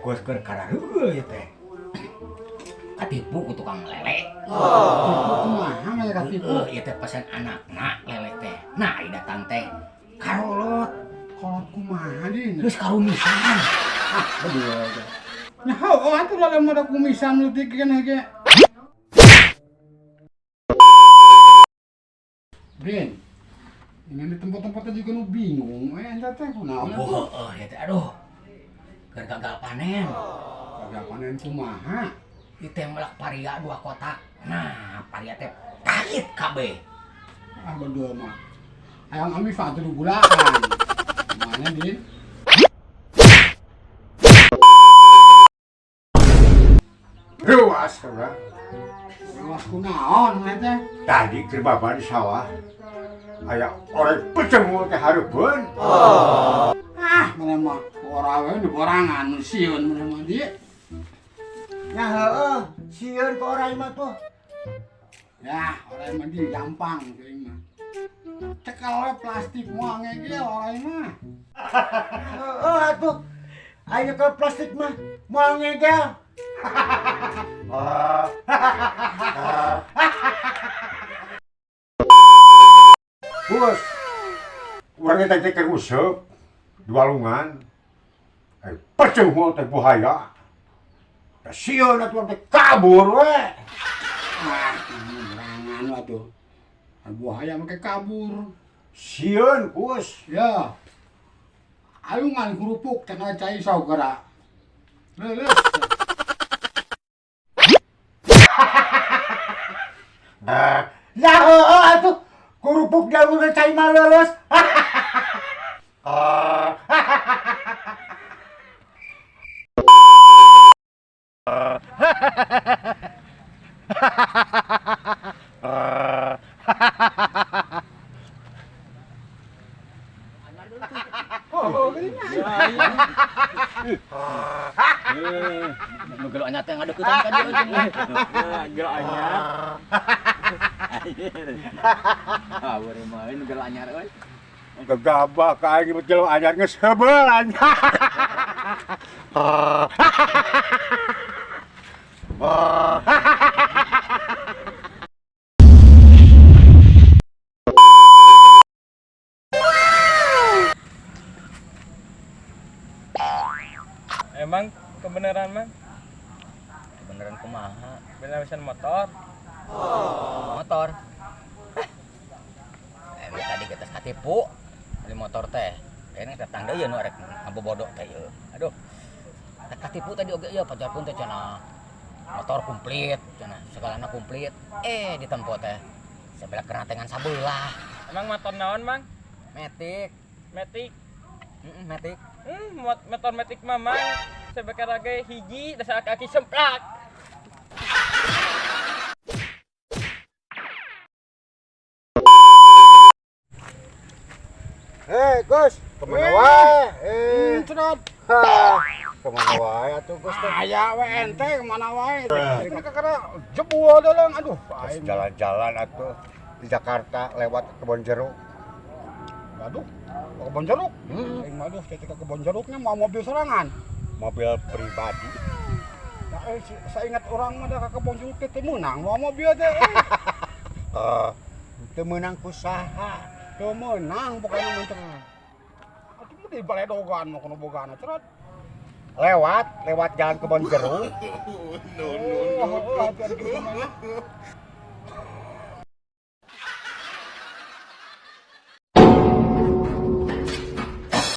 teh geus keur karareueuh ieu teh. Katipu ku tukang lele. Tipu kumaha mah katipu? Ieu teh pesan anakna lele teh. Nah, ieu datang teh karolot. Kolot kumaha din? Geus karumisan. Ah, bedul teh. Nya heueuh atuh lele mah da kumisan leutik keneh ge. Din, ini di tempat-tempatnya juga nu bingung, eta teh kunaon atuh? Oh, heueuh ieu teh aduh. Keur gagal panen. Gagal panen kumaha? Ieu teh melak paria 2 kotak. Nah, paria teh pahit kabeh. Ah, bedul mah. Hayang ami atuh gulaan. Kumaha Din? Ruas urang. Ruas kunaon maneh teh? Tadi keur bapak di sawah. Aya orek pecengul teh hareupeun. Ah, maneh mah ora we di borangan sieun maneh mah di. Nya heueuh, sieun ka orai mah tuh. Ya, orai mah di gampang teuing mah. Cekel we plastik moal ngegel orai mah. Heueuh atuh. Aya nyekel plastik mah moal ngegel. Bos, urang teh teh keur useup di walungan. Pecengul teh buhaya. Da sieun atuh teh kabur we. Ah, borangan atuh. Buhaya make kabur. Sieun, Kus. Ya. Alungan kerupuk cenah cai saugera. Leuleus. Ya heueuh atuh. Kerupuk dialungan cai mah leuleus. Nu gelo anyar teh ngadeuketan ka dieu jeung. Gelo anyar. Ah, beureum mah nu gelo anyar euy. Gegabah ka aing nyebut gelo anyar geus heubeul anyar. Emang kebenaran mang? Kebenaran kumaha? Bener pesan motor. Motor. Emang tadi kita katipu beli motor teh. Kayaknya datang deui nu arek ngabobodo teh ieu. Aduh. Katipu tadi oge ieu pajarkeun teh cenah. Motor komplit cenah, segalana komplit. Ditempo teh. Sebelah keratengan sabelah. Emang motor naon, Mang? Matic. Matic. Heeh, Matic. Motor Matic mah, Mang. Sebekar lagi hiji dasar kaki semplak. Hei, Gus, kemana wae? Cerot. Kemana wae atuh, Gus? Aya we ente kemana wae? Ini kakara jebul dalang, aduh. Jalan-jalan atuh di Jakarta lewat Kebon Jeruk. Waduh, ke Kebon Jeruk? Aing mah aduh, ke Kebon Jeruknya mau mobil sorangan. Mobil pribadi. Nah, saya ingat orang mah ke Kebon Jeruk teh teu meunang mau mobil teh. Teu meunang ku saha? Teu meunang pokona mah teh. Atuh mah di baledogan mah kudu bogana cerot. Lewat jalan Kebon Jeruk. No no no.